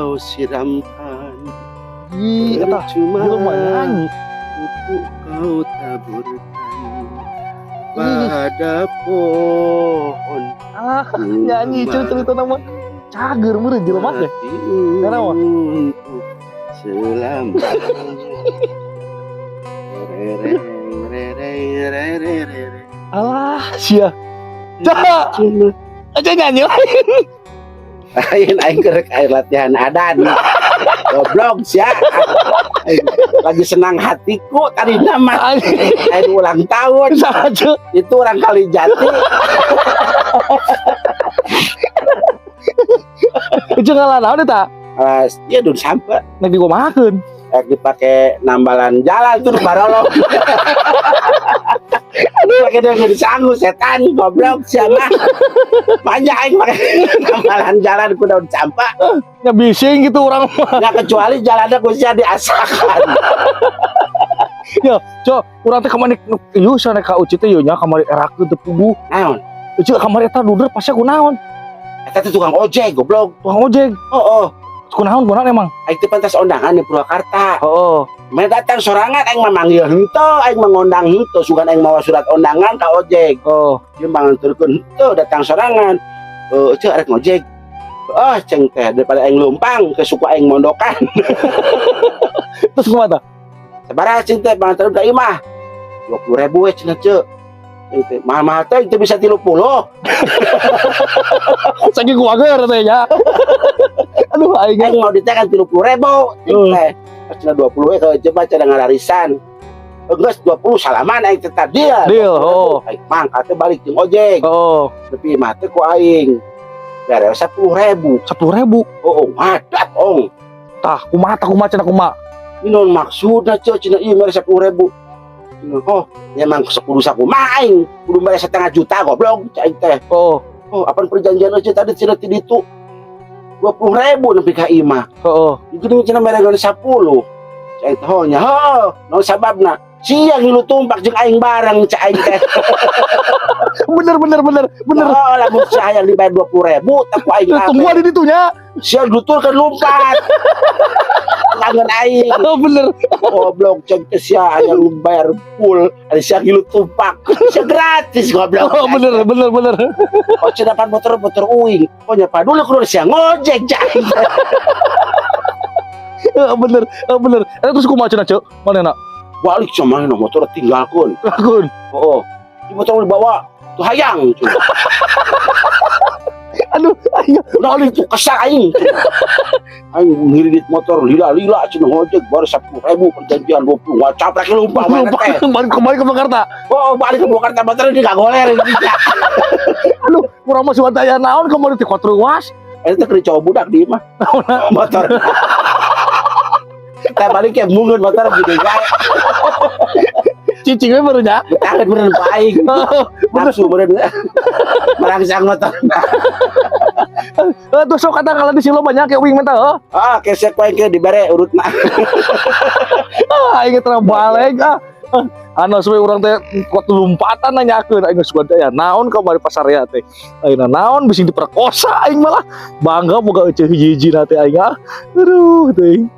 Kau siramkan. Ih, eta Percuma jelema nyanyi. Pupuk kau taburkan pada pohon. Ah, nyanyi cuy, cerita nama cager meureun jelema teh. Mati Kenapa? untuk selamanya. Rereng, rereng, rereng, rereng. Alah, sia. Cah, Cuma aja nyanyi lain. Lain, aing keur aing latihan adan. Goblok sia. Aing lagi senang hatiku tadi nama aing ulang tahun. Saha, Ceu? Itu orang Kalijati. Itu ngalah naon eta? Alas, dia dun sampai Nek dikumahakeun. Rek dipake nambalan jalan tuh barolong. Aduh, pakai dia nggak disanggu setan goblok siapa. Banyak aing pakai nambalan jalan ku daun sampah. Nya bising gitu orang mah. Nggak, kecuali jalannya ku sia diasakan. Ya, Cok, urang teh kamari ieu sana ka Uci teh ieu nya kamari erakeun teu puguh. Naon? Uci kamari eta duder pasnya kunaon? Eta teh tukang ojek goblok. Tukang ojek. Oh. Kunaon kunaon emang? Aing teh pantas undangan di Purwakarta. Heeh. Mana datang sorangan, aing mah manggil henteu, aing mah ngondang henteu, sugan aing mawa surat undangan ka ojek. Oh. Dia manganturkeun henteu, datang sorangan. Eh, cek arek ngojek. Ah, ceng teh daripada aing lumpang ke suku aing mondokan. Terus kumaha tah? Sabaraha ceng teh panganturkeun ka imah? 20 ribu we cenah, Ceu. Ceng teh mahal-mahal teh itu bisa 30. Saking kuager teh nya. Aduh, aing Aing mau ditekan 30 ribu ceng teh. Cenah 20 we ke coba cenah ngararisan. Geus 20 salaman aing teh tadi ya. Deal, oh. Aing mangkat teh balik jeung ojek. Oh, Nepi imah teh ku aing. Beres 10 ribu. 10 ribu. Oh, ngadat ong. Tah, kumaha tah, kumaha cenah, kumaha? Ini naon maksudna, Ceu, cenah ieu mere 10 ribu. Cenah, oh, ya emang kudu sakumaha aing, kudu mere setengah juta goblok cek aing teh. Oh, Oh, apa perjanjian aja tadi cenah ti ditu 20 ribu nepi ka imah. Heeh. Itu cenah mere ngan 10. Cek aing teh, oh nya, oh, naon sababna? Sia ngilu tumpak jeung aing bareng cek aing teh. Bener bener bener bener. Oh, lamun sia hayang dibayar 20 ribu, tak ku aing Tunggu kabeh. di ditu nya. Sia duturkeun lumpat. Kangen aing. Oh, bener. Goblok cek teh sia hayang bayar full, ada sia ngilu tumpak. Sia gratis goblok. Oh, bener bener bener. Oh, cenah pan motor motor uing. Oh nya paduli kudu sia ngojek cek aing teh. Heeh, bener. Heeh, bener. Eh, terus kumaha cenah, Ceu? Mana Balik sama mana motor tinggalkeun. Lakun. Oh, di motor dibawa tuh hayang cuy. Aduh, aing Udah itu kesal aing. Aing ngiridit motor lila-lila cenah ngojek baru 10 ribu perjanjian 20 nggak capek lupa mana teh. Balik kembali ke Jakarta. Oh, balik ke Purwakarta motor ini gak goler ini. Aduh, urang mah sugan aya naon kamari teh kuat ruas. Itu teh cowok budak di mah. Motor. Kita balik ya mungkin motor gede wae. Cicing we baru nya. Betahan bener ku aing. Nafsu bener. Merangsang motor. Eh, tuh sok kata kalau di silo banyak ya uing minta heuh. Ah, kesek wae ke dibere urutna. Ah, aing teh balik ah. Anu suwe urang teh kuat lompatan nanyakeun aing geus teh ya naon kamari pasarea teh. Aing naon bising diperkosa aing malah bangga boga euceuh hiji-hiji na teh aing ah. Aduh teuing.